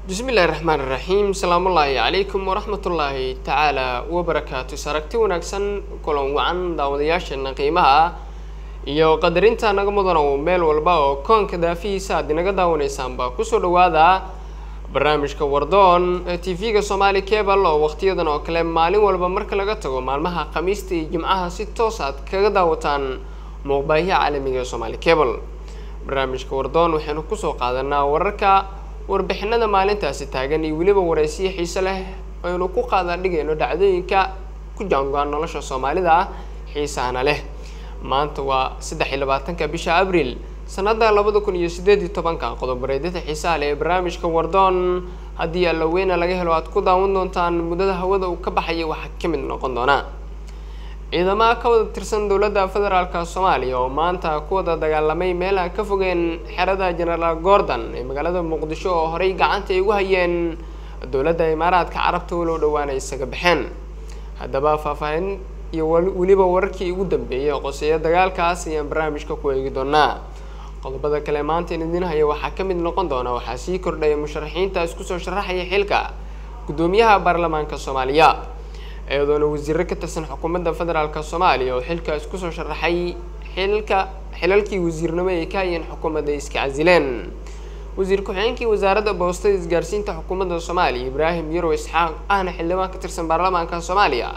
Bismillahi raxmaan raxiim. Salaamullaahi calaykum waraxmatullaahi tacaala wabarakaatu. Saragti wanaagsan, kulan wacan daawadayaasheena qiimaha iyo qadarinta naga mudan oo meel walba oo koonka daafihiisa aad inaga daawanaysaanba, kusoo dhawaada barnaamijka Wardoon ee TV-ga Somali Cable, oo waqtiyadan oo kale maalin walba marka laga tago maalmaha Khamiista iyo Jimcaha si toos aad kaga daawataan muuqbaahiyaha caalamiga ee Somali Cable. Barnaamijka Wardoon waxaynu kusoo qaadanaa wararka, warbixinada maalintaasi taagan iyo weliba waraysiyo xiise leh aynu ku qaada dhigayno dhacdooyinka ku jaango-an nolosha Soomaalida xiisahana leh. Maanta waa 23-ka bisha Abriil sanada 2018-ka. Qodob-bareedyada xiisaha leh ee barnaamijka Wardoon, haddii Allaweyna laga helo, aad ku daawan doontaan muddada hawada uu ka baxaya waxaa ka mid noqon doona ciidamaha ka wada tirsan dowladda federaalka Soomaaliya oo maanta ku wada dagaalamay meel aan ka fogeen xerada Generaal Gordon ee magaalada Muqdisho, oo horey gacanta ay ugu hayeen dowladda Imaaraadka Carabta, walow dhowaan ay isaga baxeen. Haddaba faahfaahin iyo weliba wararkii ugu dambeeyay qoseeya dagaalkaas ayaan barnaamijka ku eegi doonaa. Qodobada kale maanta in idin haya waxaa ka mid noqon doona waxaa sii kordhaya musharaxiinta isku soo sharaxaya xilka guddoomiyaha baarlamaanka Soomaaliya, iyadoona wasiiro ka tirsan xukuumadda federaalka Soomaaliya oo xilka isku soo sharaxay xilka xilalkii wasiirnimo ay ka hayeen xukuumadda iska casileen. Wasiir ku-xigeenkii wasaaradda boostada isgaarsiinta xukuumadda Soomaaliya, Ibraahim Yarow Isxaaq, ahna xildhibaan ka tirsan baarlamaanka Soomaaliya,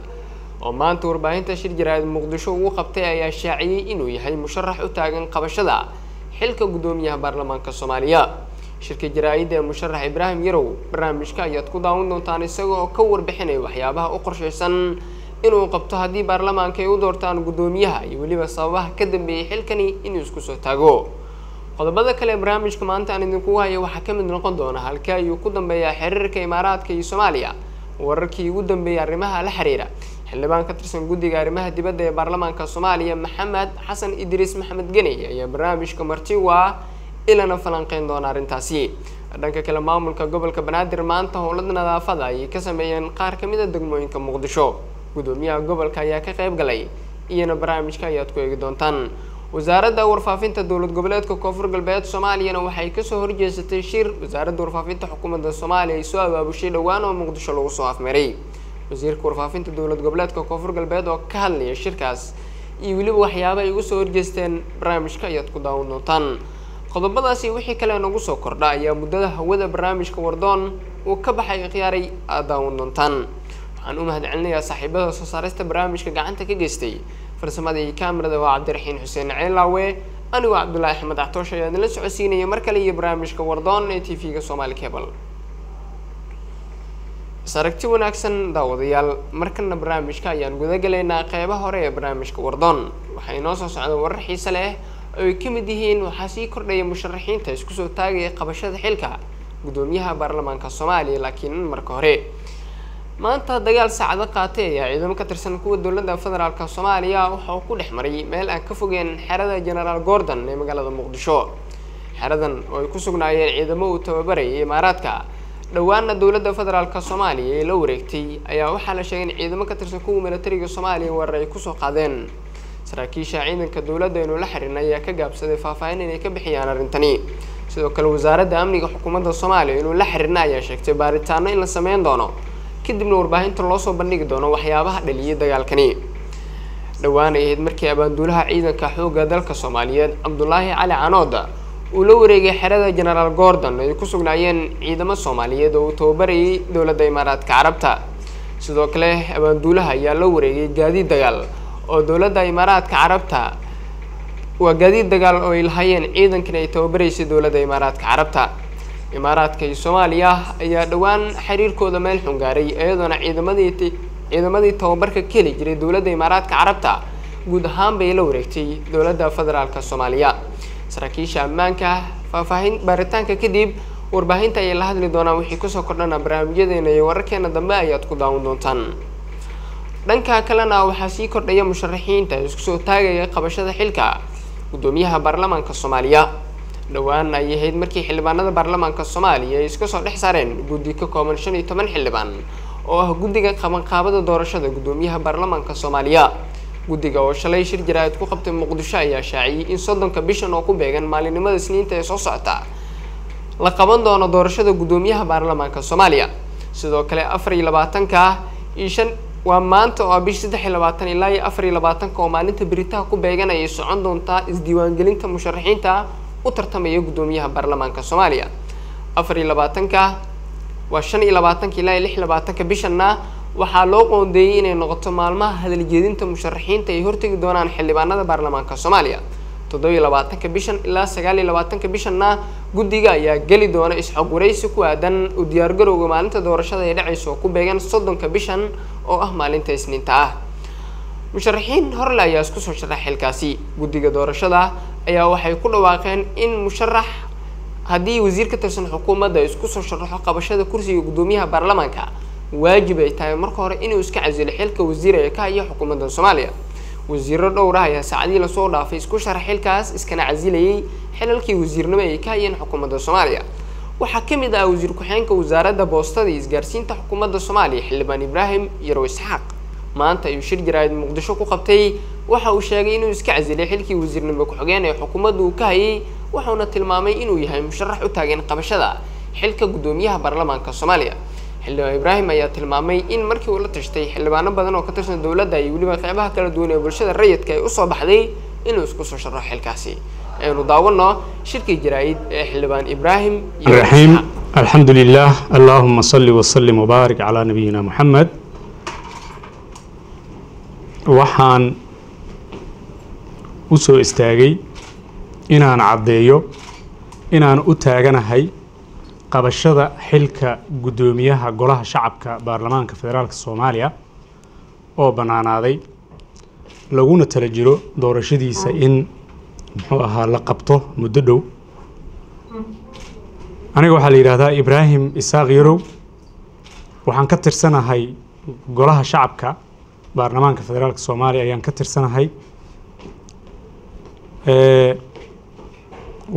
oo maanta warbaahinta shir jaraa'id Muqdisho ugu qabtay, ayaa shaaciyey inuu yahay musharax u taagan qabashada xilka guddoomiyaha baarlamaanka Soomaaliya. Shirka jaraa'idda ee musharax Ibraahim Yarow barnaamijka ayaad ku daawan doontaan, isaga oo ka warbixinaya waxyaabaha u qorshaysan inuu qabto haddii baarlamaanka ay u doortaan guddoomiyaha iyo weliba sababaha ka dambeeyay xilkani inuu isku soo taago. Qodobada kale barnaamijka maanta aan idinkugu hayo waxaa ka mid noqon doona halkee ayuu ku dambeeyaa xiriirka Imaaraadka iyo Soomaaliya, wararkii ugu dambeeyay arrimaha la xiriira. Xildhibaan ka tirsan guddiga arrimaha dibadda ee baarlamaanka Soomaaliya, Maxamed Xasan Idriis Maxamed Geney, ayaa barnaamijka marti waa ilana falanqeyn doona arrintaasi. Dhanka kale, maamulka gobolka Banaadir maanta howlada nadaafada ayay ka sameeyeen qaar kamid a degmooyinka Muqdisho. Guddoomiyaha gobolka ayaa ka qayb galay, iyana barnaamijka ayaad ku eegi doontaan. Wasaaradda warfaafinta dowlad goboleedka Koonfur Galbeed Soomaaliyana waxay kasoo horjeesatay shir wasaaradda warfaafinta xukuumadda Soomaaliya ay soo abaabushay dhowaan oo Muqdisho lagu soo afmeeray. Wasiirka warfaafinta dowlad goboleedka Koonfur Galbeed oo ka hadlaya shirkaas iyo weliba waxyaaba ay ugu soo horjeesteen barnaamijka ayaad ku daawan doontaan. Qodobadaasi wixii kale nagu soo kordha ayaa muddada hawada barnaamijka Wardoon uu ka baxay ikhyaaray aad daawan doontaan. Waxaan u mahad celinayaa saaxiibada soo saarista barnaamijka gacanta ka geystay. Farsamada iyo kamerada waa Cabdiraxiin Xuseen Ceelaawe, anigoo Cabdullaahi Axmed Ctoosh ayaa idinla socodsiinaya mar kale iyo barnaamijka Wardoon ee TV-ga Somali Cable. Is aragti wanaagsan daawadayaal. Markana barnaamijka ayaan guda galaynaa. Qeybaha hore ee barnaamijka Wardoon waxaa inoo soo socda warar xiise leh oo ay ka mid yihiin waxaa sii kordhaya musharaxiinta isku soo taagaya qabashada xilka guddoomiyaha baarlamaanka Soomaaliya. Laakiin marka hore, maanta dagaal saacado qaatay ayaa ciidamo ka tirsan kuwa dowladda federaalka Soomaaliya waxa uu ku dhex maray meel aan ka fogeen xerada Generaal Gordon ee magaalada Muqdisho. Xeradan oo ay ku sugnaayeen ciidamo uu tababarayay Imaaraadka, dhowaana dowladda federaalka Soomaaliya ee la wareegtay, ayaa waxaa la sheegay in ciidamo ka tirsan kuwa militariga Soomaaliya weerar ay kusoo qaadeen. Saraakiisha ciidanka dowladda aynu la xirin ayaa ka gaabsaday faahfaahin inay ka bixiyaan arrintani. Sidoo kale wasaaradda amniga xukuumadda Soomaaliya inuu la xirina ayaa sheegtay baaritaano in la sameyn doono, kadibna warbaahinta loo soo bandhigi doono waxyaabaha dhaliyay dagaalkani. Dhowaan ay ahayd markii abaanduulaha ciidanka xoogga dalka Soomaaliyeed, Cabdulaahi Cali Canood, uu la wareegay xerada Generaal Gordon ay ku sugnaayeen ciidamo Soomaaliyeed oo uu tababarayay dowladda Imaaraadka Carabta. Sidoo kale abaanduulaha ayaa la wareegay gaadiid dagaal oo dowladda Imaaraadka Carabta, waa gaadiid dagaal oo ay lahaayeen ciidankan ay tababaraysay dowladda Imaaraadka Carabta. Imaaraadka iyo Soomaaliya ayaa dhowaan xiriirkooda meel xun gaaray, iyadoona ciidamadii tababarka ka heli jiray dowladda Imaaraadka Carabta guud ahaan bay la wareegtay dowladda federaalka Soomaaliya. Saraakiisha ammaanka faahfaahin baaritaanka kadib warbaahinta ayay la hadli doonaan. Wixii kusoo kordhana barnaamijyadeena iyo wararkeena dambe ayaad ku daawan doontaan. Dhanka kalena, waxaa sii kordhaya musharaxiinta isku soo taagaya qabashada xilka guddoomiyaha baarlamaanka Soomaaliya. Dhowaan ay ahayd markii xildhibaanada baarlamaanka Soomaaliya ay iska soo dhex saareen guddi ka kooban 15 xildhibaan oo ah guddiga qabanqaabada doorashada guddoomiyaha baarlamaanka Soomaaliya. Guddiga oo shalay shir jaraa'id ku qabtay Muqdisho ayaa shaaciyey in 30-ka bishan oo ku beegan maalinimada Isniinta ee soo socota la qaban doono doorashada guddoomiyaha baarlamaanka Soomaaliya. Sidoo kale 24-ka iyo 5 waa maanta oo bisha 23 ilaa 24 oo maalinta beritaha ku beegan ayay socon doontaa isdiiwaangelinta musharaxiinta u tartamaya guddoomiyaha baarlamaanka Soomaaliya. 24-ka waa 25 ilaa 26 bishanna waxaa loo qoondeeyay inay noqoto maalmaha hadaljeedinta musharaxiinta ay hortagi doonaan xildhibaanada baarlamaanka Soomaaliya. 27 bishan ilaa 29 bishanna guddiga ayaa geli doona isxog waraysi ku aadan u diyaargarowga maalinta doorashada ee dhacaysa oo ku beegan 30 bishan oo ah maalinta Isniinta ah. Musharaxiin horle ayaa isku soo sharax xilkaasi. Guddiga doorashada ayaa waxay ku dhawaaqeen in musharax haddii wasiir ka tirsan xukuumadda isku soo sharaxo qabashada kursiga guddoomiyaha baarlamaanka waajib ay tahay marka hore inuu iska casilo xilka wasiir ee ka haya xukuumadda Soomaaliya. Wasiirro dhowr ah ayaa saacadii lasoo dhaafay isku sharax xilkaas iskana casilayay xilalkii wasiirnimo ay ka hayeen xukuumadda Soomaaliya. Waxaa ka mid ah wasiir ku-xigeenka wasaaradda boostada iyo isgaarsiinta xukuumadda Soomaaliya Xildhibaan Ibraahim Yarow Isxaaq. Maanta ayuu shir jaraa'id Muqdisho ku qabtay, waxa uu sheegay inuu iska casilay xilkii wasiirnimo ku-xigeen ee xukuumaddu uu ka hayay, wuxuuna tilmaamay inuu yahay musharax u taagan qabashada xilka guddoomiyaha baarlamaanka Soomaaliya. Xildhibaan Ibraahim ayaa tilmaamay in markii uu la tashtay xildhibaano badan oo ka tirsan dowladda iyo weliba qeybaha kala duwan ee bulshada rayidka ay usoo baxday inuu isku soo sharaxo xilkaasi. Aynu daawano shirkii jaraa'id ee Xildhibaan Ibraahim. الرحيم الحمد لله اللهم صل وسلم وبارك على نبينا محمد. Waxaan u soo istaagay inaan caddeeyo inaan u taaganahay qabashada xilka guddoomiyaha golaha shacabka baarlamaanka federaalka Soomaaliya oo bannaanaaday, laguna tala jiro doorashadiisa in muxuu ahaa la qabto muddo dhow. Aniga waxaa la yidhaahdaa Ibraahim Isaaq Yarow, waxaan ka tirsanahay golaha shacabka baarlamaanka federaalka Soomaaliya ayaan ka tirsanahay.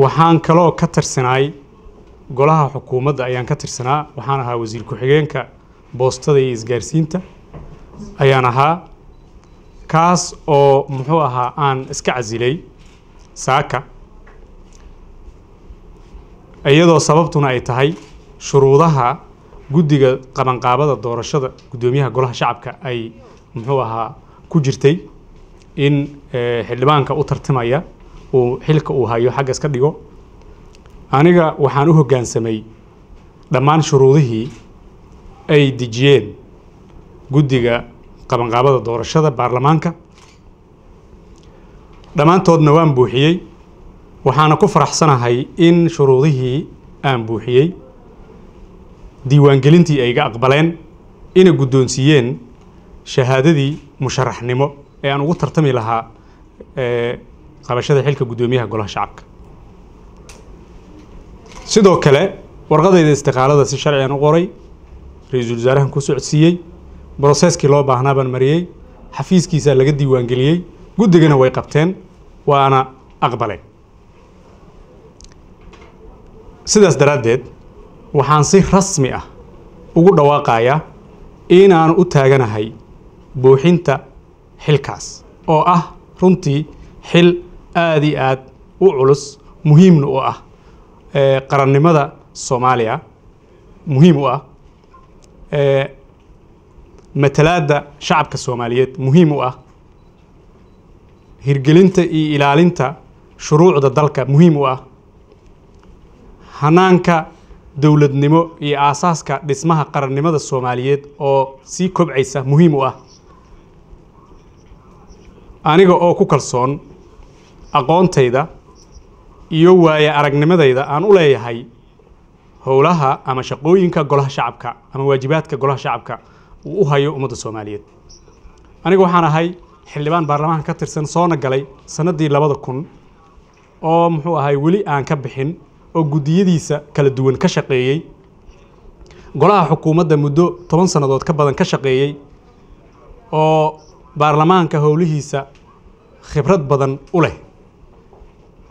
Waxaan kaloo ka tirsanaay golaha xukuumadda ayaan ka tirsanaa, waxaan ahaa wasiir ku-xigeenka boostada iyo isgaarsiinta ayaan ahaa, kaas oo muxuu ahaa aan iska casilay saaka, iyadoo sababtuna ay tahay shuruudaha guddiga qabanqaabada doorashada guddoomiyaha golaha shacabka ay muxuu ahaa ku jirtay in xildhibaanka u tartamaya uu xilka uu hayo xagga iska dhigo. Aniga waxaan u hoggaansamay dhammaan shuruudihii ay dejiyeen guddiga qabanqaabada doorashada baarlamaanka, dhammaantoodna waan buuxiyey. Waxaana ku faraxsanahay in shuruudihii aan buuxiyey diiwaangelintii ay iga aqbaleen ina guddoonsiiyeen shahaadadii musharaxnimo ee aan ugu tartami lahaa qabashada xilka guddoomiyaha golaha shacabka. Sidoo kale warqadayda istiqaalada si sharcigan u qoray, ra-iisul wasaarahan ku socodsiiyey, broseskii loo baahnaa baan mariyey, xafiiskiisaa laga diiwaangeliyey, guddigana way qabteen waana aqbaleen. Sidaas daraaddeed waxaan si rasmi ah ugu dhawaaqayaa inaan u taaganahay buuxinta xilkaas oo ah runtii xil aada iyo aad u culus, muhiimna u ah qarannimada Soomaaliya, muhiim u ah matalaadda shacabka Soomaaliyeed, muhiim u ah hirgelinta iyo ilaalinta shuruucda dalka, muhiim u ah hanaanka dowladnimo iyo aasaaska dhismaha qarannimada Soomaaliyeed oo sii kobcaysa, muhiim u ah. Aniga oo ku kalsoon aqoontayda iyo waaya aragnimadayda aan u leeyahay howlaha ama shaqooyinka golaha shacabka ama waajibaadka golaha shacabka uu u hayo ummadda Soomaaliyeed. Aniga waxaan ahay xildhibaan baarlamaanka ka tirsan, soona galay sanadii 2000 oo muxuu ahay weli aan ka bixin, oo guddiyadiisa kala duwan ka shaqeeyey, golaha xukuumadda muddo 10 sannadood ka badan ka shaqeeyey, oo baarlamaanka howlihiisa khibrad badan u leh.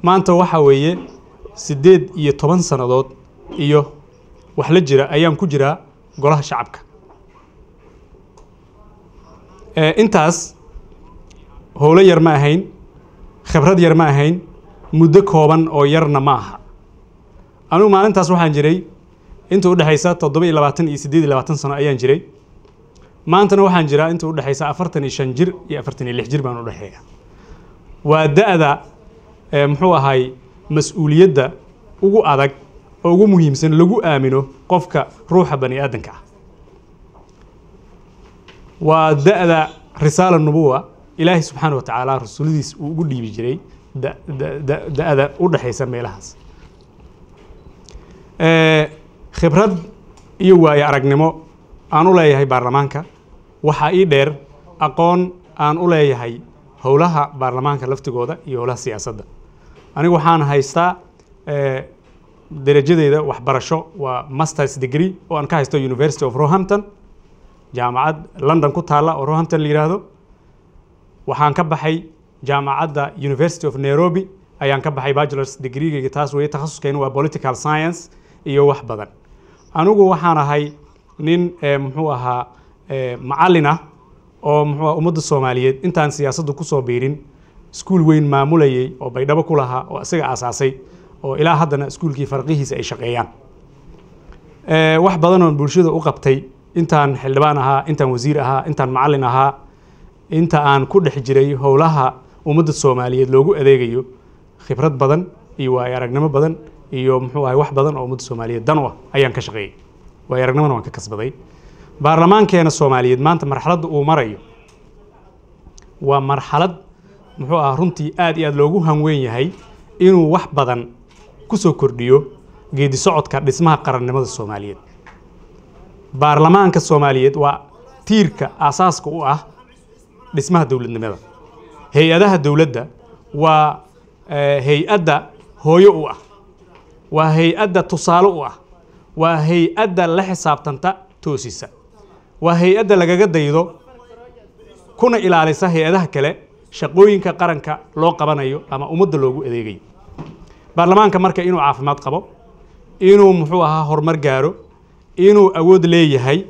Maanta waxaa weeye 18 sannadood iyo wax la jira ayaan ku jiraa golaha shacabka. Intaas howlo yar ma ahayn, khibrad yar ma ahayn, muddo kooban oo yarna ma aha. Anigu maalintaas waxaan jiray inta u dhexaysa 27 iyo 28 sano ayaan jiray. Maantana waxaan jiraa inta u dhexaysa 45 jir iyo 46 jir baan u dhexeeya. Waa da'da muxuu ahay mas-uuliyadda ugu adag oo ugu muhiimsan lagu aamino qofka ruuxa bani aadanka ah. Waa da'da risaala nubuwa, Ilaahay subxaana wa tacaala rasuuladiis uu ugu dhiibi jiray da'da u dhexaysa meelahaas. Khibrad iyo waayo aragnimo aan u leeyahay baarlamaanka waxaa ii dheer aqoon aan u leeyahay howlaha baarlamaanka laftigooda iyo howlaha siyaasadda. Anigu waxaan haystaa derajadeyda waxbarasho waa masters degree oo aan ka haysto University of Roehampton, jaamacad London ku taalla oo Roehampton la yidhaahdo. Waxaan ka baxay jaamacadda University of Nairobi ayaan ka baxay bachelors degreegayga, taas weeye. Takhasuskayna waa political science iyo wax badan. Anigu waxaan ahay nin muxuu ahaa macallin ah oo muxuu ahaa ummadda Soomaaliyeed intaan siyaasaddu kusoo biirin iskuul weyn maamulayay oo Baydhabo ku lahaa oo isaga aasaasay oo ilaa haddana iskuulkii farqihiisa ay shaqeeyaan. Wax badan oon bulshada u qabtay intaan xildhibaan ahaa, intaan wasiir ahaa, intaan macallin ahaa, inta aan ku dhex jiray howlaha ummadda Soomaaliyeed loogu adeegayo, khibrad badan iyo waayo aragnimo badan iyo muxuu ahay wax badan oo ummadda Soomaaliyeed dan u ah ayaan ka shaqeeyey, waayo aragnimona waan ka kasbaday. Baarlamaankeena Soomaaliyeed maanta marxaladda uu marayo waa marxalad muxuu ahaa runtii aad iyo aad loogu hanweyn yahay inuu wax badan ku soo kordhiyo geedi socodka dhismaha qarannimada Soomaaliyeed. Baarlamaanka Soomaaliyeed waa tiirka aasaaska u ah dhismaha dowladnimada. Hay-adaha dowladda waa hay-adda hooyo u ah, waa hay-adda tusaale u ah, waa hay-adda la xisaabtanta toosisa, waa hay-adda lagaga daydo kuna ilaalisa hay-adaha kale shaqooyinka qaranka loo qabanayo ama ummadda loogu adeegayo. Baarlamaanka marka inuu caafimaad qabo, inuu muxuu ahaa horumar gaaro, inuu awood leeyahay,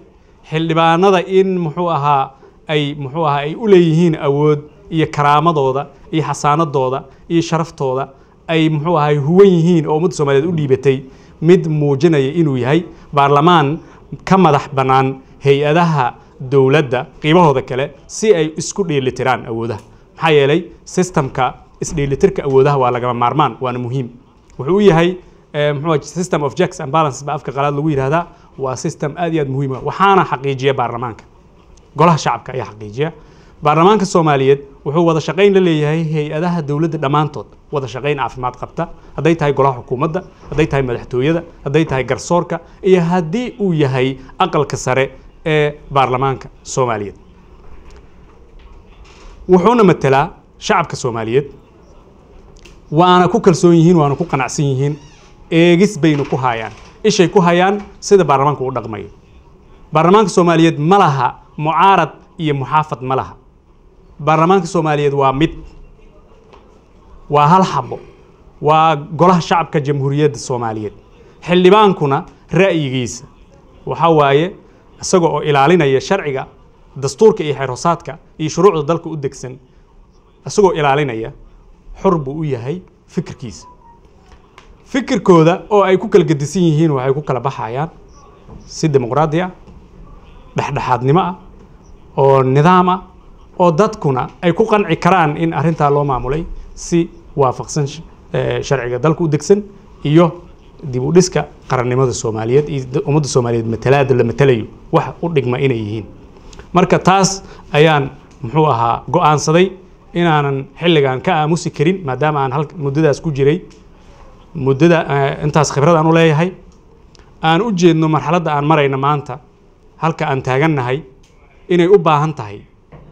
xildhibaanada in muxuu ahaa ay muxuu ahaa ay u leeyihiin awood iyo karaamadooda iyo xasaanadooda iyo sharaftooda ay muxuu ahay huwan yihiin oo ummadda Soomaaliyeed u dhiibatay, mid muujinaya inuu yahay baarlamaan ka madax bannaan hay-adaha dowladda qiibahooda kale si ay isku dheelitiraan awoodaha. Maxaa yeelay systemka isdheelitirka awoodaha waa lagama maarmaan, waana muhiim. Wuxuu u yahay muxuu system of checks and balances ba afka qalaad lagu yidhahdaa, waa system aad iyo aad muhiim ah. Waxaana xaqiijiya baarlamaanka, golaha shacabka ayaa xaqiijiya. Baarlamaanka Soomaaliyeed wuxuu wada shaqayn la leeyahay hay-adaha dowladda dhammaantood, wada shaqayn caafimaad qabta, hadday tahay golaha xukuumadda, hadday tahay madaxtooyada, hadday tahay garsoorka iyo haddii uu yahay aqalka sare ee baarlamaanka Soomaaliyeed. Wuxuuna matelaa shacabka Soomaaliyeed, waana ku kalsoon yihiin, waana ku qanacsan yihiin, eegis baynu ku hayaan, ishay ku hayaan sida baarlamaanku u dhaqmayo. Baarlamaanka Soomaaliyeed ma laha mucaarad iyo muxaafad, ma laha. Baarlamaanka Soomaaliyeed waa mid, waa hal xabo, waa golaha shacabka Jamhuuriyadda Soomaaliyeed. Xildhibaankuna ra'yigiisa waxaa waaye isaga oo ilaalinaya sharciga, dastuurka iyo xeer hoosaadka iyo shuruucda dalka u degsan, isagoo ilaalinaya xor buu u yahay fikirkiisa. Fikirkooda oo ay ku kala gedisan yihiin waxay ku kala baxayaan si dimuqraadi ah, dhexdhexaadnimo ah oo nidaam ah oo dadkuna ay ku qanci karaan in arrintaa loo maamulay si waafaqsan sharciga dalka u degsan iyo dib u dhiska qarannimada Soomaaliyeed iyo ummadda Soomaaliyeed matalaada la matalayo wax u dhigma inay yihiin. Marka taas ayaan muxuu ahaa go'aansaday inaanan xilligan ka aamusi karin, maadaama aan hal muddadaas ku jiray, muddada intaas khibrad aan u leeyahay, aan u jeedno marxaladda aan marayno maanta, halka aan taagannahay inay u baahan tahay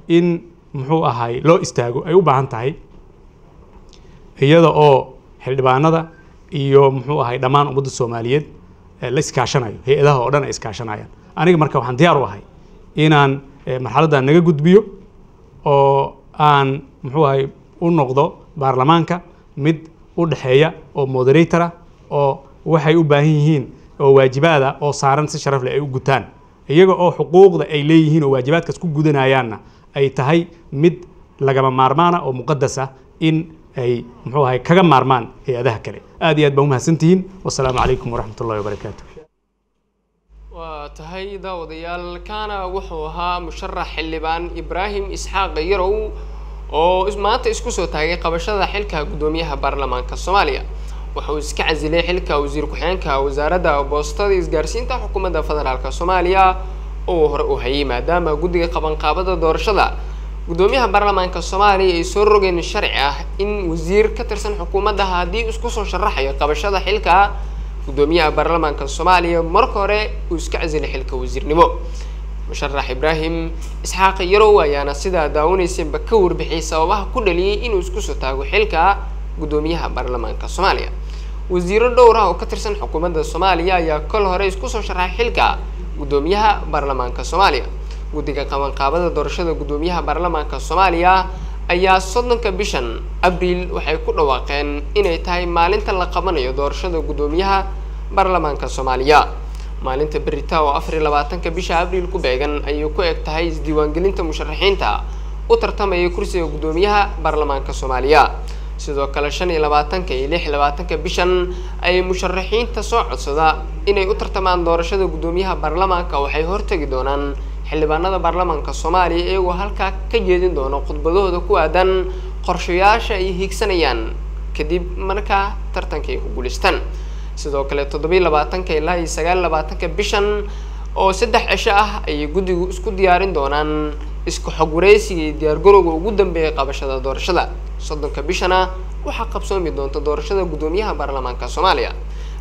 in muxuu ahay loo istaago, ay u baahan tahay iyada oo xildhibaanada iyo muxuu ahay dhammaan ummadda Soomaaliyeed la iskaashanayo, hay-adaha oo dhan ay iskaashanayaan. Aniga marka waxaan diyaar u ahay inaan marxaladdan naga gudbiyo oo aan muxuu ahay u noqdo baarlamaanka mid u dhexeeya oo moderator ah oo waxay u baahan yihiin oo waajibaada oo saaran si sharaf leh ay u gutaan, iyaga oo xuquuqda ay leeyihiin oo waajibaadkaas ku gudanayaanna ay tahay mid lagama maarmaana oo muqadas ah in ay muxuu ahay kaga maarmaan hay-adaha kale. Aad iyo aad baa umahadsantihiin. Wasalaamu calaykum waraxmat ullahi wabarakaatu. Waa tahay daawadayaal, kaana wuxuu ahaa musharax xildhibaan Ibraahim Isxaaq Yarow oo maanta isku soo taagay qabashada xilka guddoomiyaha baarlamaanka Soomaaliya. Waxa uu iska casilay xilka wasiir ku-xigeenka wasaaradda boostada isgaarsiinta xukuumadda federaalka Soomaaliya oo hore u hayay, maadaama guddiga qabanqaabada doorashada guddoomiyaha baarlamaanka Soomaaliya ay soo rogeen sharci ah in wasiir ka tirsan xukuumadda haddii isku soo sharaxayo qabashada xilka guddoomiyaha baarlamaanka Soomaaliya marka hore uu iska casilay xilka wasiirnimo. Musharax Ibraahim Isxaaq Yarow ayaana sidaa daawanaysanba ka warbixiyay sababaha ku dhaliyay inuu isku soo taago xilka guddoomiyaha baarlamaanka Soomaaliya. Wasiiro dhowr ah oo ka tirsan xukuumadda Soomaaliya ayaa kol hore isku soo sharaxay xilka guddoomiyaha baarlamaanka Soomaaliya. Guddiga qabanqaabada doorashada guddoomiyaha baarlamaanka Soomaaliya ayaa 30-ka bishan Abriil waxay ku dhawaaqeen inay tahay maalinta la qabanayo doorashada guddoomiyaha baarlamaanka Soomaaliya. Maalinta berita oo 24-ka bisha Abriil ku beegan ayay ku eg tahay isdiiwaangelinta musharaxiinta u tartamaya kursiga guddoomiyaha baarlamaanka Soomaaliya. Sidoo kale 25-ka iyo 26-ka bishan ayay musharaxiinta soo codsada inay u tartamaan doorashada guddoomiyaha baarlamaanka waxay hortagi doonaan xildhibaanada baarlamaanka Soomaaliya, iyagoo halkaa ka jeedin doono khudbadahooda ku aadan qorshayaasha ay hiigsanayaan kadib markaa tartanka ay ku guulaystaan. Sidoo kale 27-ka ilaa iyo 29-ka bishan oo 3 cisho ah ayay guddigu isku diyaarin doonaan isku xog wareysiga iyo diyaargarowga ugu dambeeyay qabashada doorashada. 30-ka bishana waxaa qabsoomi doonta doorashada guddoomiyaha baarlamaanka Soomaaliya.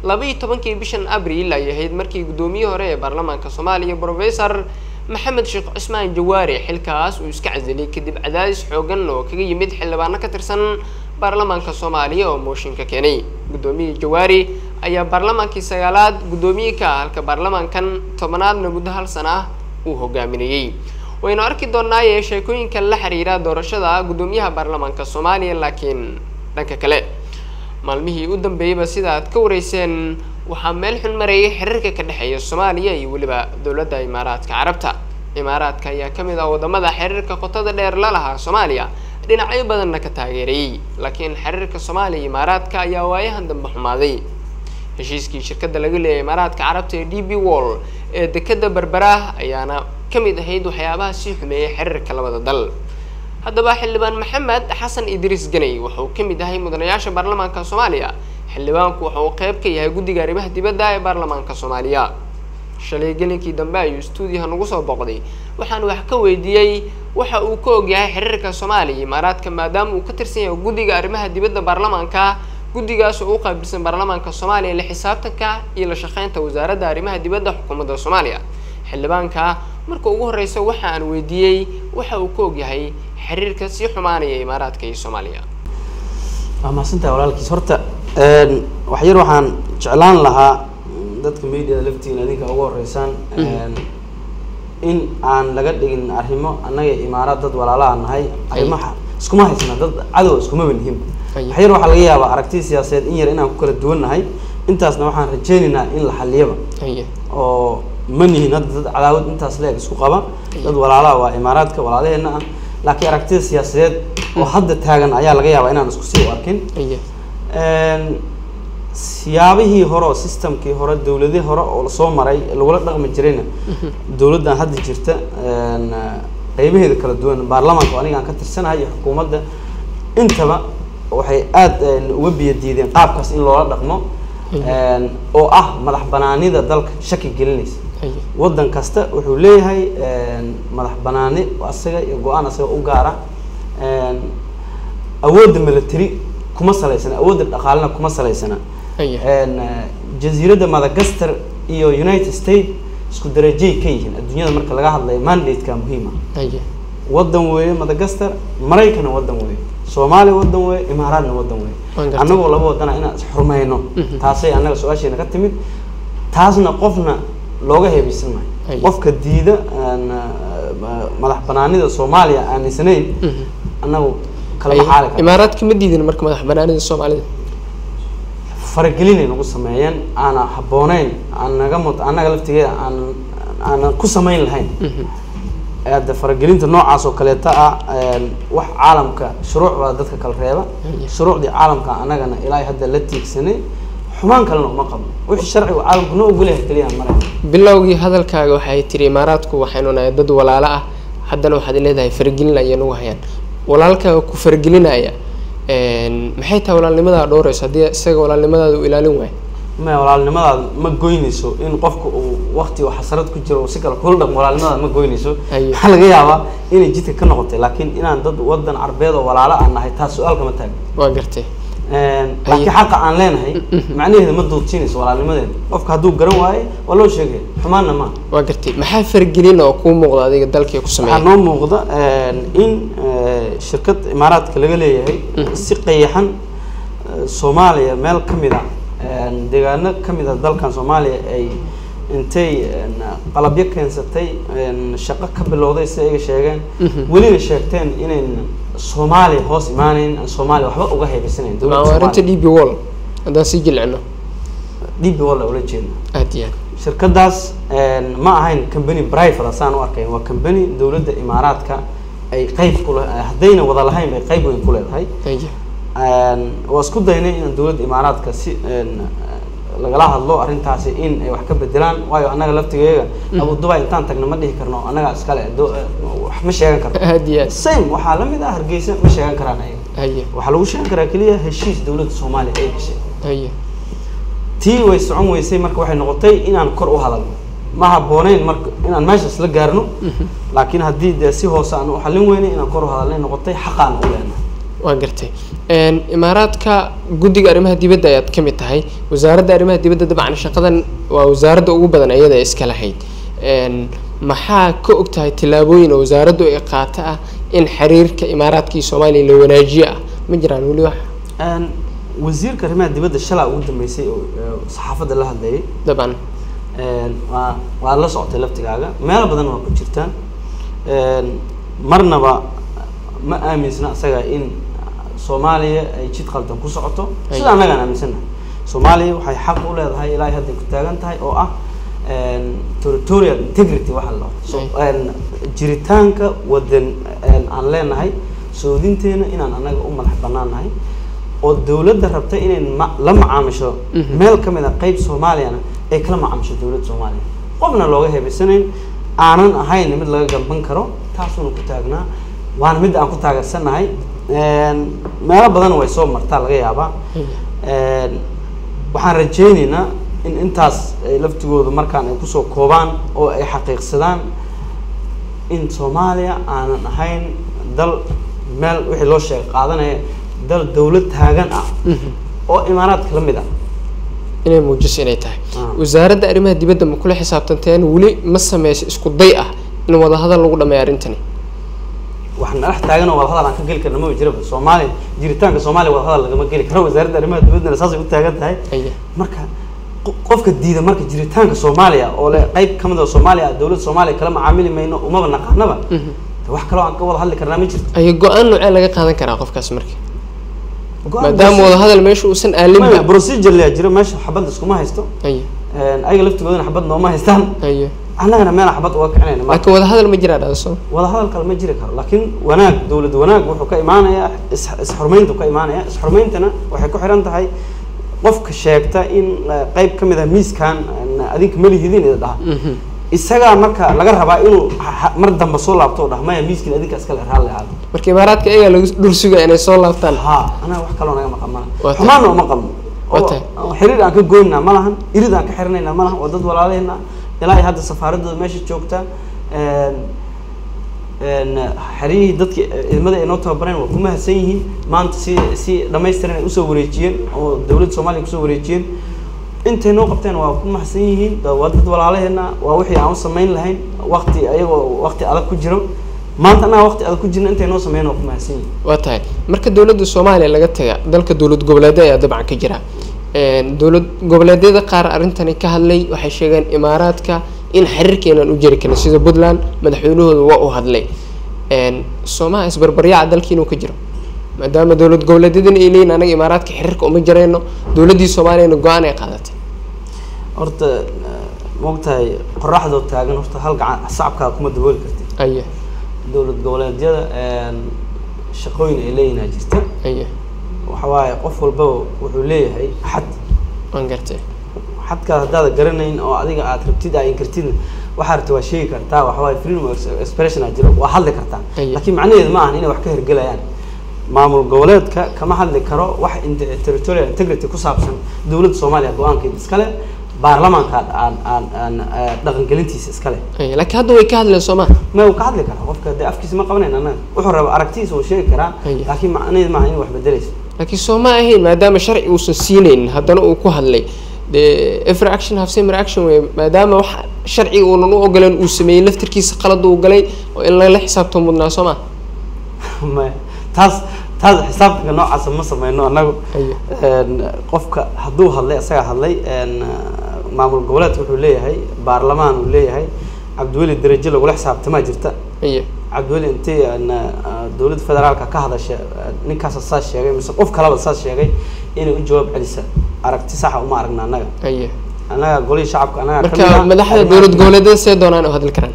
12-kii bishan Abriil ay ahayd markii guddoomiyihii hore ee baarlamaanka Soomaaliya Professor Maxamed Sheekh Cusmaan Jawaari xilkaas uu iska casilay kadib cadaadis xoogan oo kaga yimid xildhibaano ka tirsan baarlamaanka Soomaaliya oo mooshinka keenay. Guddoomiyihii Jawaari ayaa baarlamaankii 9aad guddoomiye ka ah, halka baarlamaankan 10aadna muddo 1 sano ah uu hogaaminayay. Waynu arki doonaaye sheekooyinka la xiriira doorashada guddoomiyaha baarlamaanka Soomaaliya. Laakiin dhanka kale, maalmihii u dambeeyeyba sida aad ka wareyseen waxaa meel xun marayay xiriirka ka dhexeeya Soomaaliya iyo weliba dowladda Imaaraadka Carabta. Imaaraadka ayaa ka mid ah waddamada xiriirka qotada dheer la lahaa Soomaaliya, dhinacyo badanna ka taageerayay, laakiin xiriirka Soomaaliya iyo Imaaraadka ayaa waayahan dambe xumaaday. Heshiiskii shirkadda laga leeyahay Imaaraadka Carabta ee DP World ee dekadda Berbera ayaana ka mid ahayd waxyaabaha sii xumeeyay xiriirka labada dal. Haddaba xildhibaan Maxamed Xasan Idriis Ganey wuxuu ka mid yahay mudanayaasha baarlamaanka Soomaaliya. Xildhibaanku waxa uu qayb ka yahay guddiga arrimaha dibadda ee baarlamaanka Soomaaliya. Shalay gelinkii dambe ayuu stuudiyaha nagu soo booqday, waxaan wax ka weydiiyey waxa uu ka ogyahay xiriirka Soomaaliya iyo Imaaraadka, maadaama uu ka tirsan yahay guddiga arrimaha dibadda baarlamaanka, guddigaas oo u qaabilsan baarlamaanka Soomaaliya la xisaabtanka iyo la shaqeynta wasaaradda arrimaha dibadda xukuumadda Soomaaliya. Xildhibaanka marka ugu horeysa waxa aan weydiiyey waxa uu ka ogyahay xiriirka sii xumaanaya Imaaraadka iyo Soomaaliya. Waa mahadsantahay walaalkiis. Horta wax yar waxaan jeclaan lahaa dadka mediada laftiina idinka ugu horeysaan in aan laga dhigin arrimo annaga Imaaraad dad walaalaha nahay, arrimaha iskuma haysna, dad cadow iskuma nihin. Wax yar waxaa laga yaabaa aragti siyaasadeed in yar inaan ku kala duwan nahay, intaasna waxaan rajaynaynaa in la xaliyaba oo ma nihin hadda dad cadaawad intaas leeg isku qaba. Dad walaalaha waa Imaaraadka walaalaheena ah, laakiin aragtida siyaasadeed oo hadda taagan ayaa laga yaabaa inaan isku sii u arkin. Siyaabihii hore oo systemkii hore dowladihii hore oo lasoo maray lagula dhaqmi jirayna dowladdan hadda jirta qeybaheeda kala duwan, baarlamaanka oo aniga aan ka tirsanahay iyo xukuumadda intaba, waxay aada uga biyo diideen qaabkaas in loola dhaqmo oo ah madax banaanida dalka shaki gelinaysa. Waddan kasta wuxuu leeyahay madax banaani asaga iyo go-aan asaga u gaara. Awoodda military kuma salaysana, awoodda dhaqaalena kuma salaysana. Jasiiradda Madagascar iyo United States isku darajay ka yihiin adduunyada marka laga hadlayo mandate-ka muhiima. Waddan weeye Madagascar, Maraykana waddan weeye, Soomaaliya waddan weeye, Imaaraadna waddan weeye. Annagoo laba wadana inaan isxurmayno, taasay annaga su-aasheena ka timid. Taasna qofna looga heebaysan maayo. Qofka diida madax banaanida Soomaaliya aaminsanayn annagu kala maxaali kara. Imaaraadka ma diidin marka madax banaanida Soomaalida? Faragelinay nagu sameeyeen aana habbooneyn, aan naga mud annaga laftigeeda aan aanan ku samayn lahayn. Hadda faragelinta noocaas oo kaleeta ah, wax caalamka shuruuc baa dadka kala reeba. Shuruucdii caalamka annagana ilaa hadda la tiigsanay, xumaan kalena uma qabno, wixii sharcigu caalamku noo ogolyahay keliya aan marayna. Bilowgii hadalkaaga waxay tiri Imaaraadku waxaynu nahay dad walaalo ah, haddana waxaad leedahay faragelin ayay nagu hayaan. Walaalkaaga ku faragelinaya, maxay tahay walaalnimadaa dhowrayso haddii isaga walaalnimadaada uu ilaalin waayo? Maya, walaalnimadaada ma goynayso in qofka uu waqti uu xasarad ku jiro uu si kale kula dhaqmo, walaalnimadaada ma goynayso. Waxaa laga yaabaa inay jidka ka noqotay, laakiin inaan dad wadan carbeed oo walaalo aan nahay taas su-aal kama taagno. Waa gartay. Laakiin xaqa aan leenahay macnaheeda ma duudsiinayso walaalnimadeeda. Qofka hadduu garan waayo waa loo sheegaya, xumaanna maaha. Waa gartay. Maxaa faragelin oo kuu muuqda adiga dalkii ku Waxaa sameeyay? noo muuqda in shirkad Imaaraadka laga leeyahay si qayaxan Soomaaliya meel ka mid a, deegaano ka mid a dalkan Soomaaliya ay intay qalabyo keensatay, shaqo ka bilowday si ayaga sheegeen, welina sheegteen inayn Soomaaliya hoos imaaneyn, aan Soomaaliya waxba uga haybisanayn dowladda. Waa arrinta Soomaaliya. DP World haddaan sii jilcino. DP World ula jeedna. Aad iyo aad. Shirkadaas ma ahayn company private saan u arkay, waa company dowladda Imaaraadka ay qayb ku le, haddayna wada lahayn bay qayb weyn ku leedahay. Waa isku daynay inaan dowladda Imaaraadka si lagala hadlo arrintaasi in ay wax ka bedelaan, waayo annaga laftigeega Abu Dubai intaan tagna ma dhihi karno annaga iskale, wax ma sheegan karno. Aad iyo aad. Same waxaa la mid ah Hargeysa, ma sheegan karaan ayaga. Waxaa lagu sheegan karaa keliya heshiis dowladda Soomaaliya ay heshay. Tii way socon weysay, marka waxay noqotay inaan kor u hadalno. Ma habbooneyn marka inaan meeshaas la gaarno, laakiin haddii dee si hoose aan u xallin weynay inaan kor u hadalnay noqotay, xaqaan u leenahay. Waa gartay. Imaaraadka guddiga arrimaha dibadda ayaad ka mid tahay, wasaaradda arrimaha dibadda dabcan shaqadan waa wasaaradda ugu badan iyada iska lahayd. Maxaa ka og tahay tillaabooyin oo wasaaraddu ay qaata ah in xiriirka Imaaraadka iyo Soomaaliya la wanaajiyo ah? Ma jiraan weli wax? Wasiirka arrimaha dibadda shalaa ugu dambeysay oo saxaafadda la hadlayay. Dabcan. Waa la socotay laftigaaga, meelo badan waa ku jirtaan. Marnaba ma aaminsna isaga in Soomaaliya ay jid qaldan ku socoto sida annagaan aaminsannahay. Soomaaliya waxay xaq u leedahay ilaa ay hadday ku taagan tahay oo ah territorial integrity waxa la dhaho. So, jiritaanka wadan aan leenahay, soodinteena inaan annaga u madax banaannahay, oo dowladda rabta inay la macaamisho meel ka mid a qeyb Soomaaliyana ay kala macaamisho dowladda Soomaaliya, qofna looga heebaysanayn, aanan ahayn mid laga gamban karo. Taasuuna ku taagnaa, waana midda aan ku taageersannahay. Meelo badan way soo martaa laga yaabaa. Waxaan rajaynaynaa in intaas ay laftigoodu markaan ay kusoo koobaan oo ay xaqiiqsadaan in Soomaaliya aanan ahayn dal meel wixii loo sheegay qaadanaya, dal dowlad taagan ah oo Imaaraadka la mid ah inay muujiso inay tahay. Wasaaradda arrimaha dibadda ma kula xisaabtanteen weli? Ma sameyso isku day ah in wadahadal lagu dhameeyo arrintani? Waxaan dhex taagan oo wadahadal aan ka geli karna maba jiraba. Soomaaliya, jiritaanka Soomaaliya wadahadal lagama geli karo, wasaaradda arrimaha dibaddana saasay u taagan tahay. Marka qofka diida marka jiritaanka Soomaaliya oo le qayb ka mid ah Soomaaliya dowladda Soomaaliya kala macaamili mayno, umaba naqaanaba, wax kaloo aan ka wada hadli karnaa ma jirto. Go-aan noocee laga qaadan karaa qofkaas marka, Go-aan maadaama wadahadal meesha uusan aalinba? Maya, procedure laa jiro meesha, xabad iskuma haysto. Ayaga laftigoodana xabad nooma haystaan, annagana meelaan xabad uga kicinayna marka. Laakiin wadahadal ma jiraa dhadaso? Wadahadal kale ma jiri karo, laakiin wanaag, dowlad wanaag wuxuu ka imaanayaa is-xurmayntu ka imaanaya. Is-xurmayntana waxay ku xiran tahay qofka sheegta in qayb ka mid ah miiskan adinka ma lihidin ida dhaha, isagaa marka laga rabaa inuu mar dambe soo laabto oo dhaha maya, miiskin adinka iskale, raalli ahaado. Marka Imaaraadka iyagaa lagu dhul sugaya inay soo laabtaan. Ha, anaga wax kaloo naga maqan malaha. Waa tahay. Xumaanna uma qabno. Waa oo tahay. oo xiriir aan ka goynaa ma lahan, irid aan ka xirinaynaa ma lahan, waa dad walaalaheenna ilaa iyo hadda safaaradooda meesha joogta. Xeryihii dadki ciidamada ay noo tababareen waa ku mahadsan yihiin, maanta si dhammaystiran ay usoo wareejiyeen oo dowladda Soomaaliya kusoo wareejiyeen. Intay noo qabteen waa ku mahadsan yihiin. Waa dad walaalaheena, waa wixii aan u samayn lahayn waqti ayagoo waqti adag ku jiro. Maanta annaga waqti adag ku jirna, intay noo sameyn waa ku mahadsan yihiin. Waa tahay. Marka dowladda Soomaaliya laga taga, dalka dowlad goboleedyo ayaa dabcan ka jira. Dowlad goboleedyada qaar arrintani ka hadlay, waxay sheegeen Imaaraadka in xiriirka inaan u jiri karin, sida Puntland madaxweynahooda waa uu hadlay. Soomaha isbarbaryaaca dalkii inuu ka jiro, maadaama dowlad goboleedyadana ay leeyihin anaga Imaaraadka xiriirka uma jirayno, dowladdii Soomaaliyana go-aan ay qaadatay? Horta maogtahay qoraxdoo taagan horta hal gacan sacabkaa kuma dabooli kartid. Aye. Dowlad goboleedyada shaqooyin ay leeyihin jirta. Aye. Waxa waaye qof walbaba wuxuu leeyahay xad. Waan gartay. Xadkaas haddaad garanayn oo adiga aad rabtid aa inkartidna, waxaa rabta waa sheegi kartaa. Waxa waaye freedom of expression aa jiro, waa hadli kartaa. Laakiin macnaheedu ma ahan inay wax ka hirgelayaan. Maamul goboleedka kama hadli karo wax territorial integrity ku saabsan. Dowladda Soomaaliya go-aankeeda iskale, baarlamaanka aan dhaqangelintiisa iskale. Laakiin hadda way ka hadleen, soo ma? Ma uu ka hadli karaa qofka, dee afkiisa ma qabanayn annaga. Wuxuu raba aragtidiisa uu sheegi karaa, laakiin macnaheedu maaha inay wax bedelayso. Laakiin soo ma ahayn maadaama sharci uusan siinayn haddana uu ku hadlay, dee every action have same reaction wey, maadaama wax sharciga uunan u ogoleen uu sameeyey, laftirkiisa qalad uu galay oo in lala xisaabto mudnaa, soo ma? Maya, taas xisaabtanka noocaasa ma sameyno annagu. Qofka hadduu hadlay, isagaa hadlay. Maamul goboleedka wuxuu leeyahay baarlamaan uu leeyahay. Cabdiweli derajo lagula xisaabtamaa jirta. Cabdiweli intay dowladda federaalka ka hadasha, ninkaasa saas sheegay mise qof kalaba saas sheegay, inay u jawaab celisa aragti saxa uma aragna annaga. Annaga golihii shacabka annaga ka mid. Marka madaxda dowlad goboleedyada see doonaan u hadli karaan?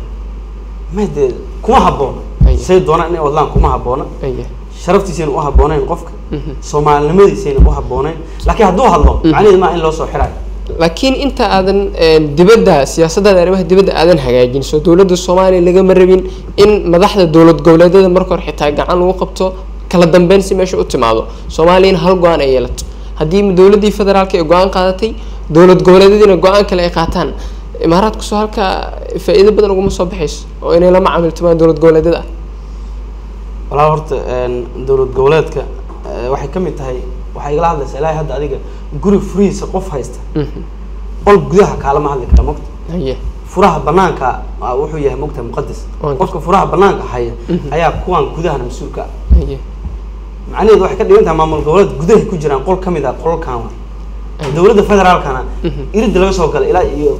Ma dee kuma habboona. Say doonaan inay wadlaan kuma habboona. Sharaftiisayna u habboonayn, qofka soomaalinimadiisayna u habboonayn. Laakiin hadduu hadlo, macnaheedu maaha in loo soo xirayo. Laakiin inta aadan dibadda siyaasaddaada arrimaha dibadda aadan hagaajin, soo dowladda Soomaaliya lagama rabin in madaxda dowlad goboleedyada marka hore xitaa gacan lagu qabto, kala dambeyn si meesha u timaado, Soomaaliyana hal go-aan ay yeelato? Haddii dowladdii federaalka ay go-aan qaadatay, dowlad goboleedyadiina go-aan kale ay qaataan, Imaaraadku soo halkaa faa'iido badan uguma soo baxayso oo inay la macaamiltamaan dowlad goboleedyada ah? Walaa horta dowlad goboleedka waxay ka mid tahay, waxay igala hadlaysaa ilaahay hadda adiga guri furihiisa qof haysta, qol gudaha kaalama hadli kara, mogta. Furaha banaanka wuxuu yahay, mogta, muqadas. Qofka furaha banaanka haya ayaa kuwan gudahana mas-uulka ah. Macnaheedu waxay ka dhigan tahay maamul goboleed gudahay ku jiraan qol ka mid ah qolalkan wa dowladda federaalkana iridda laga soo galay ilaa iyo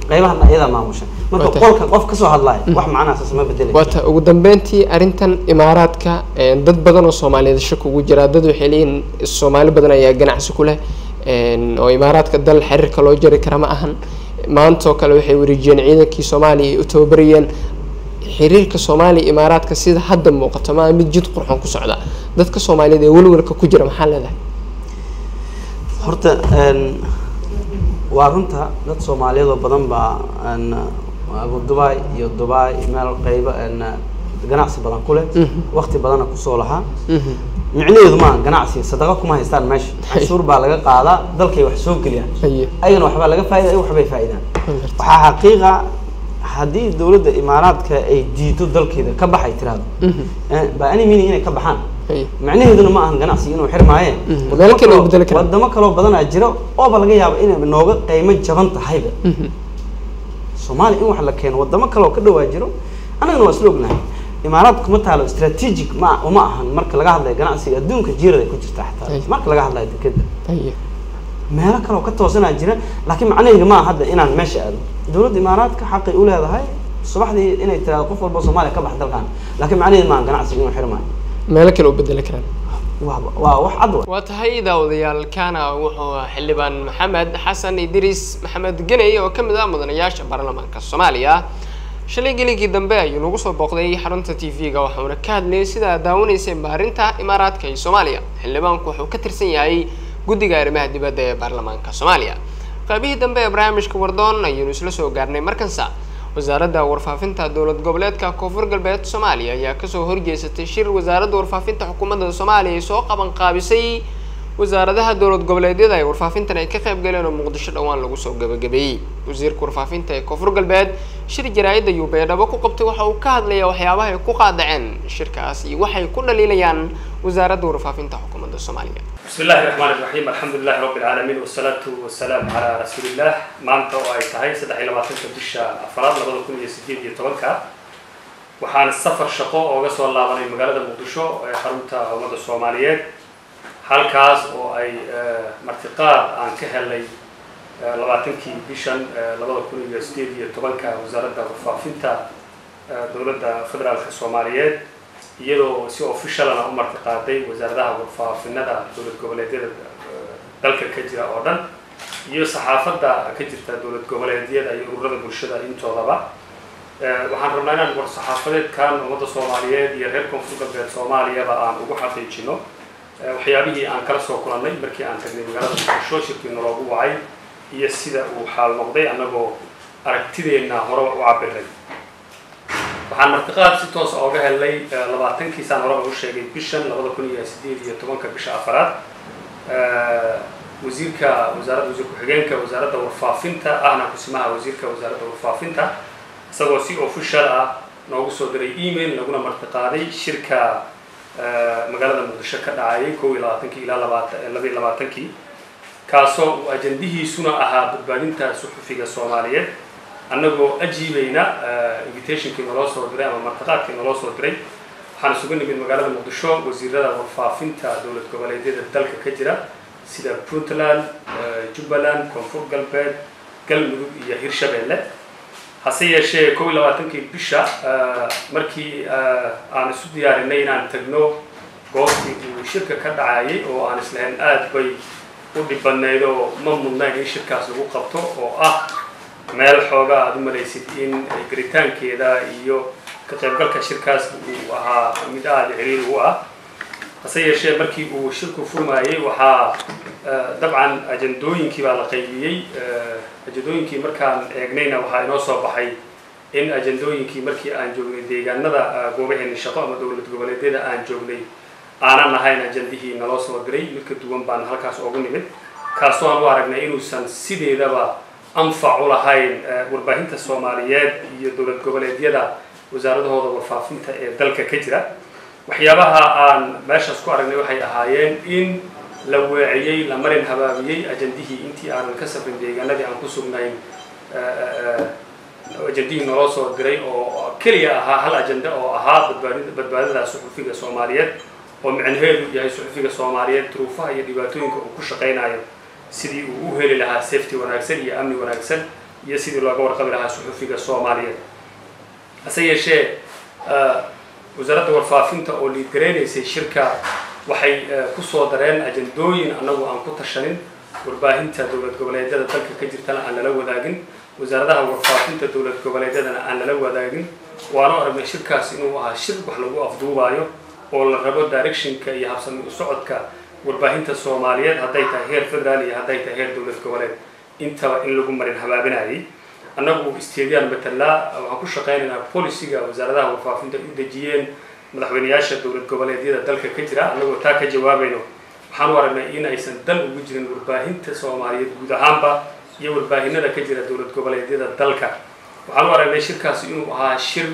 qeybahan iyadaa maamusha. Marka qolka qof kasoo hadlaaya wax macnaha saas ma bedelay. Waata ugu dambeyntii arrintan Imaaraadka, dad badan oo Soomaaliyeed shaki ugu jiraa. Dad waxay leeyihiin Soomaali badan ayaa ganacsi ku leh oo Imaaraadka dal xiriirka loo jari kara ma ahan. Maanta oo kale waxay wareejiyeen ciidankii Soomaaliya ay u tababarayeen. Xiriirka Soomaaliya Imaaraadka sida hadda muuqato maa mid jid qurxoon ku socda. Dadka Soomaaliyeed ee welwelka ku jira maxaa leedahay? Horta waa runta, dad Soomaaliyeed oo badan baa Abu Dubai iyo Dubai meel qeyba ganacsi badan ku leh, waqti badanna kusoo lahaa. Micnaheedu maaha ganacsi sadaqa kuma haystaan meesha. Canshuur baa laga qaadaa, dalkay wax soo geliyaan, ayagana waxbaa laga faa'ida, ayaga waxbay faa'idaan. Waxaa xaqiiqa haddii dowladda Imaaraadka ay diido dalkeeda ka baxay tiraahdo, by any meaning inay ka baxaan, macnaheeduna ma ahan ganacsi inuu xirmaaye. Meelo kale oo bedeli karaan. Wadamo kaloo badanaa jiro ooba laga yaabo inay nooga qiimo jaban tahayba Soomaaliya in wax la keeno. Wadamo kale oo ka dhawaa jiro, annagana waa isla ognahay. Imaaraadku kuma taalo strategic, ma uma ahan marka laga hadlayo ganacsiga adduunka, jiirada ay ku jirta xataa marka laga hadlayo dekeda. Meelo kale oo ka toosanaa jira, laakiin macnaheyga maaha hadda inaan meesha aado. Dowladda Imaaraadka xaqay u leedahay subaxdii inay tiraahdo qof walba oo Soomaaliya ka bax dalkan, laakiin macnaheedu maaha ganacsiga inuu xirmaayo. Meelo kale u bedeli karaan. Waa wax cad wa. Waa tahay daawadayaal, kana wuxuu xildhibaan Maxamed Xasan Idriis Maxamed Geney oo ka mid ah mudanayaasha baarlamaanka Soomaaliya. Shalay geligii dambe ayuu nagu soo booqday xarunta TV-ga, waxauna ka hadlayay sida aad daawanayseen baarinta Imaaraadka iyo Soomaaliya. Xildhibaanku wuxuu ka tirsan yahay guddiga arrimaha dibadda ee baarlamaanka Soomaaliya. Qaybihii dambe ee barnaamijka Wardoon ayaynu isla soo gaarnay. Markansa wasaaradda warfaafinta dowlad goboleedka Koonfur Galbeed Soomaaliya ayaa kasoo horjeesatay shir wasaaradda warfaafinta xukuumadda Soomaaliya ay soo qaban qaabisay, wasaaradaha dowlad goboleedyada ay warfaafintan ay ka qayb galeen oo Muqdisho dhowaan lagu soo gabagabeeyey. Wasiirka warfaafinta ee Koonfur Galbeed shir jaraa'id ayuu Baydhabo ku qabtay. Waxa uu ka hadlayaa waxyaabaha ay ku qaadaceen shirkaas iyo waxay ku dhaliilayaan wasaaradda warfaafinta xukuumadda Soomaaliya. بسم الله الرحمن الرحيم، الحمد لله رب العالمين، والصلاة والسلام على رسول الله. Maanta oo ay tahay 23-ka bisha afraad 2018-ka, waxaan safar shaqo ooga soo laabanay magaalada Muqdisho ee xarunta ummadda Soomaaliyeed, halkaas oo ay martiqaad aan ka helay 20-kii bishan 2018-ka wasaaradda warfaafinta dowladda federaalka Soomaaliyeed, iyadoo si officialana u martiqaaday wasaaradaha warfaafinada dowlad goboleedyada dalka ka jira oo dhan iyo saxaafadda ka jirta dowlad goboleedyada iyo ururada bulshada intoodaba. Waxaan rabnaa inaan war-saxaafadeedkan ummadda Soomaaliyeed iyo reer Koonfur Galbeed Soomaaliyaba aan ugu xaqiijino waxyaabihii aan kala soo kulannay markii aan tagnay magaalada Muqdisho, shirkii naloogu wacay iyo sida uu xaal noqday, annagoo aragtideenna horeba u cabiray. Waxaan martiqaad si toos ooga helnay 20-kii, saan horeba u sheegay, bishan 2018-ka, bisha afaraad, wasiirka wasaaradda, wasiir ku-xigeenka wasaaradda warfaafinta ahna kusimaha wasiirka wasaaradda warfaafinta, isagoo si official ah noogu soo diray email, naguna martiqaaday shirka magaalada Muqdisho ka dhacayay 21-kii ilaa 22-kii, kaasoo uu ajandihiisuna ahaa badbaadinta suxufiga Soomaaliyeed. Annagoo ajiibayna invitationkii naloo soo diray ama martiqaadkii naloo soo diray, waxaan isugu nimid magaalada Muqdisho wasiirada warfaafinta dowlad goboleedyada dalka ka jira, sida Puntland, Jubbaland, Koonfur Galbeed, Galmudug iyo Hirshabeelle. Hase yeeshee 21-kii bisha markii aan isu diyaarinay inaan tagno goobtii uu shirka ka dhacayay, oo aan islahayn aad bay u dhib badnayd oo ma mudnayn in shirkaas lagu qabto, oo ah meel xoogaa aada u malaysid in gelitaankeeda iyo ka qaybgalka shirkaas uu ahaa mid aada ciriiri u ah. Hase yeeshee markii uu shirku furmaayey, waxaa dabcan ajandooyinkii baa la qaybiyey. Ajandooyinkii markaan eegnayna, waxaa inoo soo baxay in ajandooyinkii markii aan joognay deegaanada goobaheeni shaqo ama dowlad goboleedyada aan joognay aanan ahayn ajandihii naloo soo diray. Mid ka duwan baan halkaas oogu nimid, kaasoo aan u aragnay inuusan sideedaba anfac u lahayn warbaahinta Soomaaliyeed iyo dowlad goboleedyada wasaaradahooda warfaafinta ee dalka ka jira. Waxyaabaha aan meeshaas ku aragnay waxay ahaayeen in la weeciyey, la marin habaabiyey ajandihii intii aanan ka safrin deegaanadii aan ku sugnayn, ajandihii naloo soo diray oo keliya ahaa hal ajande oo ahaa badbaadada suxufiga Soomaaliyeed, oo micnaheedu yahay suxufiga Soomaaliyeed duruufaha iyo dhibaatooyinka uu ku shaqaynayo sidii uu u heli lahaa safety wanaagsan iyo amni wanaagsan iyo sidii looga warqabi lahaa suxufiga Soomaaliyeed. Hase yeeshee wasaaradda warfaafinta oo liidgareynaysay shirka waxay ku soo dareen ajandooyin annagu aan ku tashanin, warbaahinta dowlad goboleedyada dalka ka jirtana aan lala wadaagin, wasaaradaha warfaafinta dowlad goboleedyadana aan lala wadaagin. Waanu aragnay shirkaas inuu ahaa shir wax lagu afduubaayo oo la rabo directionka iyo habsami u socodka warbaahinta Soomaaliyeed, hadday tahay heer federaal iyo hadday tahay heer dowlad goboleed intaba, in lagu marin habaabinayay. Annagu isteediyaan matalaa, waxaan ku shaqaynaynaa policyga wasaaradaha warfaafinta ay u dejiyeen madaxweyneyaasha dowlad goboleedyada dalka ka jira. Annagoo taa ka jawaabayno, waxaan u aragnay in aysan dan ugu jirin warbaahinta Soomaaliyeed guud ahaanba iyo warbaahinada ka jira dowlad goboleedyada dalka. Waxaan u aragnay shirkaasi inuu ahaa shir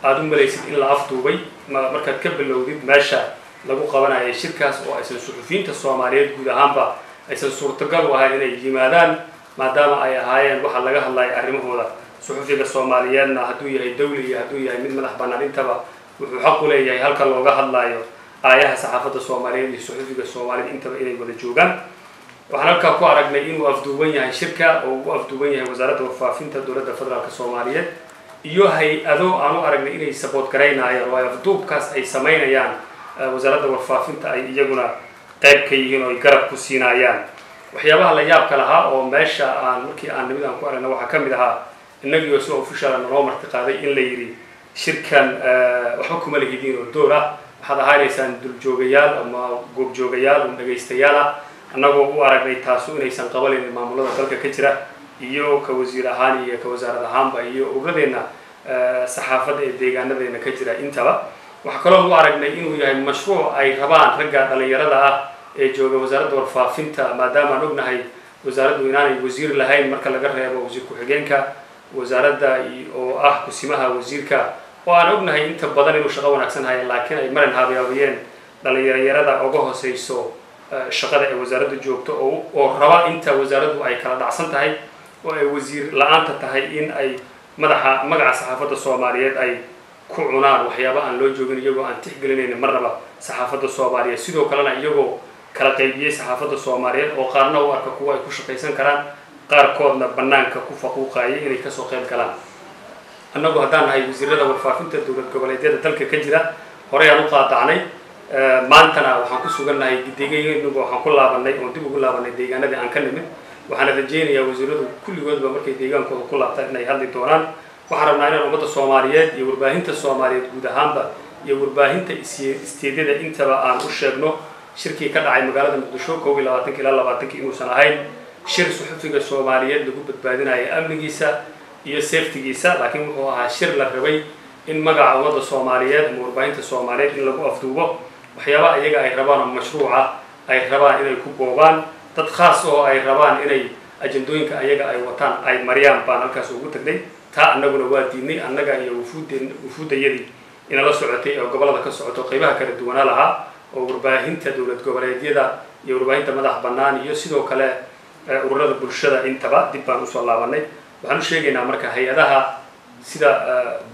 aada u malaysid in la afduubay, markaad ka bilowdid meesha lagu qabanayay shirkaas, oo aysan suxufiyiinta Soomaaliyeed guud ahaanba aysan suurtagal u ahayn inay yimaadaan, maadaama ay ahaayeen waxa laga hadlaya arrimahooda. Suxufiga Soomaaliyeedna, hadduu yahay dawli iyo hadduu yahay mid madax bannaan intaba, wuxuu xaq u leeyahay halka looga hadlayo aayaha saxaafadda Soomaaliyeed iyo suxufiga Soomaalida intaba inay wada joogaan. Waxaan halkaa ku aragnay inuu afduuban yahay shirka, oo uu afduuban yahay wasaaradda warfaafinta dowladda federaalka Soomaaliyeed iyo hay-ado aan u aragnay inay support garaynayaan, oo ay afduubkaas ay samaynayaan wasaaradda warfaafinta ay iyaguna qayb ka yihiin oo ay garab ku siinayaan. Waxyaabaha la yaabka lahaa oo meesha aan markii aan nimid aan ku aragna waxaa ka mid ahaa, innagii si official naloo martiqaaday, in la yidhi shirkan waxba kuma lihidiin oo door ah, waxaad ahaanaysaan duljoogayaal ama goobjoogayaal oo dhagaystayaal ah. Annagoo u aragnay taasu inaysan qabanaynin maamulada dalka ka jira iyo ka wasiir ahaan iyo ka wasaarad ahaanba iyo ururadeenna saxaafadda ee deegaanadeena ka jira intaba. Waxaa kaloo u aragnay inuu yahay mashruuc ay rabaan ragga dhalinyarada ah ee jooga wasaaradda warfaafinta, maadaama aan ognahay wasaaraddu inaanay wasiir lahayn marka laga reebo wasiir ku-xigeenka wasaaradda oo ah kusimaha wasiirka, oo aan ognahay inta badan inuu shaqo wanaagsan haya, laakiin ay marin habaabiyeen dhalinyarada uga hooseyso shaqada ee wasaaraddu joogto, oo raba inta wasaaraddu ay kala dhacsan tahay oo ay wasiir la-aanta tahay in ay madaxa magaca saxaafadda Soomaaliyeed ay ku cunaan waxyaaba aan loo joogin, iyagoo aan tixgelinaynin marnaba saxaafadda Soomaaliyeed. Sidoo kalena iyagoo kala qaybiyey saxaafadda Soomaaliyeed, oo qaarna u arka kuwa ay ku shaqaysan karaan, qaarkoodna bannaanka ku faquuqayay inay kasoo qayb galaan. Annagu haddaan nahay wasiirada warfaafinta dowlad goboleedyada dalka ka jira, horey aan u qaadacnay. Maantana waxaan ku sugannahay deegaanagu, waxaan ku laabanay oon dib ugu laabanay deegaanadii aan ka nimid. Waxaana rajaynayaa wasiiradu kulligoodba markay deegaankooda ku laabtaan inay hadli doonaan. Waxaan rabnaa inaan ummadda Soomaaliyeed iyo warbaahinta Soomaaliyeed guud ahaanba iyo warbaahinta isteedyada intaba aan u sheegno shirkii ka dhacay magaalada Muqdisho 21 ilaa 20 inuusan ahayn shir suxufiga Soomaaliyeed lagu badbaadinayo amnigiisa iyo safetygiisa, laakiin wuxuu ahaa shir la rabay in magaca ummadda Soomaaliyeed ama warbaahinta Soomaaliyeed in lagu afduubo waxyaabaha iyaga ay rabaan oo mashruuca ay rabaan inay ku boobaan dad khaas oo ay rabaan inay ajandooyinka ayaga ay wataan ay mariyaan baan halkaas ugu tagnay. Taa annaguna waa diidnay, annaga iyo wufuuddayadii inala socotay oo gobollada ka socoto qaybaha kala duwanaa lahaa oo warbaahinta dowlad goboleedyada iyo warbaahinta madax bannaan iyo sidoo kale ururada bulshada intaba dib baan usoo laabanay. Waxaan u sheegaynaa marka hay-adaha sida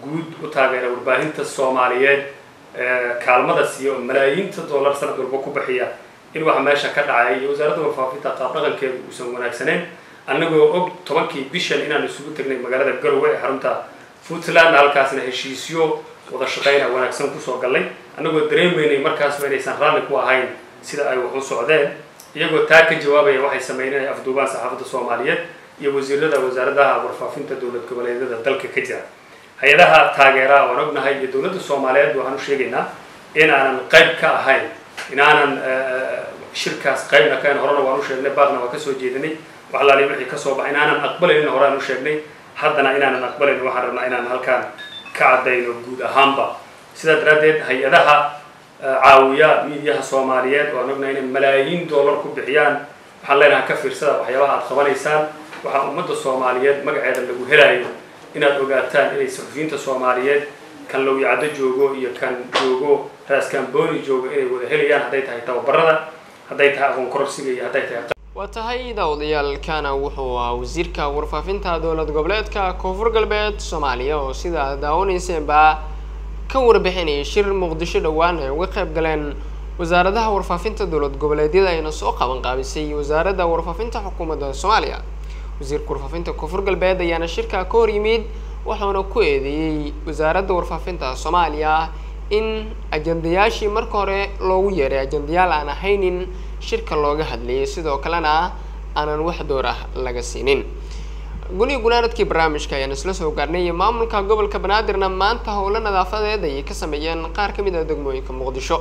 guud u taageera warbaahinta Soomaaliyeed kaalmada siiya oo malaayiinta dollar sanad walba ku bixiya in waxa meesha ka dhacay iyo wasaaradda warfaafinta qaab dhaqankeedu uusan wanaagsaneyn. Annagoo og 10kii bishan inaan isugu tagnay magaalada Garowe ee xarunta Puntland, halkaasna heshiisyo wada shaqeyna wanaagsan kusoo gallay, annagoo dareemaynay markaasba inaysan raalli ku ahayn sida ay wax u socdeen. Iyagoo taa ka jawaabaya waxay sameeyeen inay afduubaan saxaafadda Soomaaliyeed iyo wasiirada wasaaradaha warfaafinta dowlad goboleedyada dalka ka jira. Hay-adaha taageeraha waan ognahay iyo dowladda Soomaaliyeed waxaan u sheegaynaa in aanan qayb ka ahayn, in aanan shirkaas qaybna ka ahayn. Horena waan u sheegnay, baaqna waan kasoo jeedinay, wax alaaliya wixii kasoo baxay in aanan aqbalaynin horaan u sheegnay, haddana inaanan aqbalayn waxaan rabnaa inaan halkaan ka caddayno guud ahaanba. Sidaa daraaddeed hay-adaha caawiya miidiyaha Soomaaliyeed waan ognahay inay malaayiin dollar ku bixiyaan, waxaan leenahay ka fiirsada waxyaabaha aad qabanaysaan. Waxaa ummadda Soomaaliyeed magaceeda lagu helayo inaad ogaataan inay suxufiyiinta Soomaaliyeed kan Lowyacaddo joogo iyo kan joogo Raaskambooni joogo inay wada helayaan, hadday tahay tababarada, hadday tahay aqoon kororsiga iyo hadday tahay. Waa tahay daawadayaalkana wuxuu ahaa wasiirka warfaafinta dowlad goboleedka Koonfur Galbeed Soomaaliya oo sidaa daawaneyseenba ka warbixinayay shir Muqdisho dhowaan ay uga qayb galeen wasaaradaha warfaafinta dowlad goboleedyada ayna soo qaban qaabisay wasaaradda warfaafinta xukuumadda Soomaaliya. Wasiirka warfaafinta Koonfur Galbeed ayaana shirka ka hor yimid, wuxuuna ku eedeeyey wasaaradda warfaafinta Soomaaliya in ajandayaashii marka hore loogu yeeray ajandayaal aan ahaynin shirka looga hadlayay, sidoo kalena aanan wax door ah laga siinin. Guniga gunaanadkii barnaamijka ayaan isla soo gaarnay. Maamulka gobolka Banaadirna maanta howlo nadaafadeed ayay ka sameeyeen qaar ka mid ah degmooyinka Muqdisho.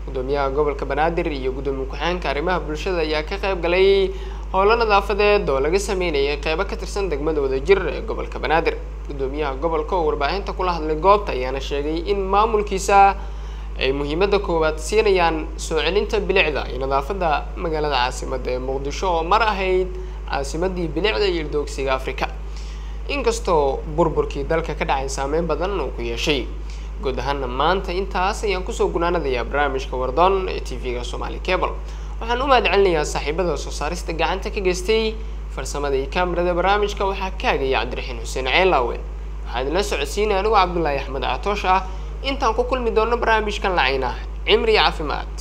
Gudoomiyaha gobolka Banaadir iyo gudoomiye ku-xigeenka arrimaha bulshada ayaa ka qayb galay howlo nadaafadeed oo laga sameynayay qeybo ka tirsan degmada Wadajir ee gobolka Banaadir. Gudoomiyaha gobolka oo warbaahinta kula hadlay goobta ayaana sheegay in maamulkiisa ay muhiimadda koowaad siinayaan soo celinta bilicda iyo nadaafadda magaalada caasimadda ee Muqdisho oo mar ahayd caasimaddii bilicda iyo ildoogsiga Afrika, inkastoo burburkii dalka ka dhacay saameyn badan uu ku yeeshay. Guud ahaana maanta intaas ayaan kusoo gunaanadayaa barnaamijka Wardoon ee TV-ga Somali Cable. Waxaan u mahad celinayaa saaxiibada soo saarista gacanta ka geystay, farsamada iyo kaamirada barnaamijka waxaa kaagaya Cabdiraxiin Xuseen Ceelaawe. Waxaan idinla socodsiinaya anigu Cabdullaahi Axmed Catoosh ah. Intaan ku kulmi doono barnaamijkan lacayna, cimri iyo caafimaad.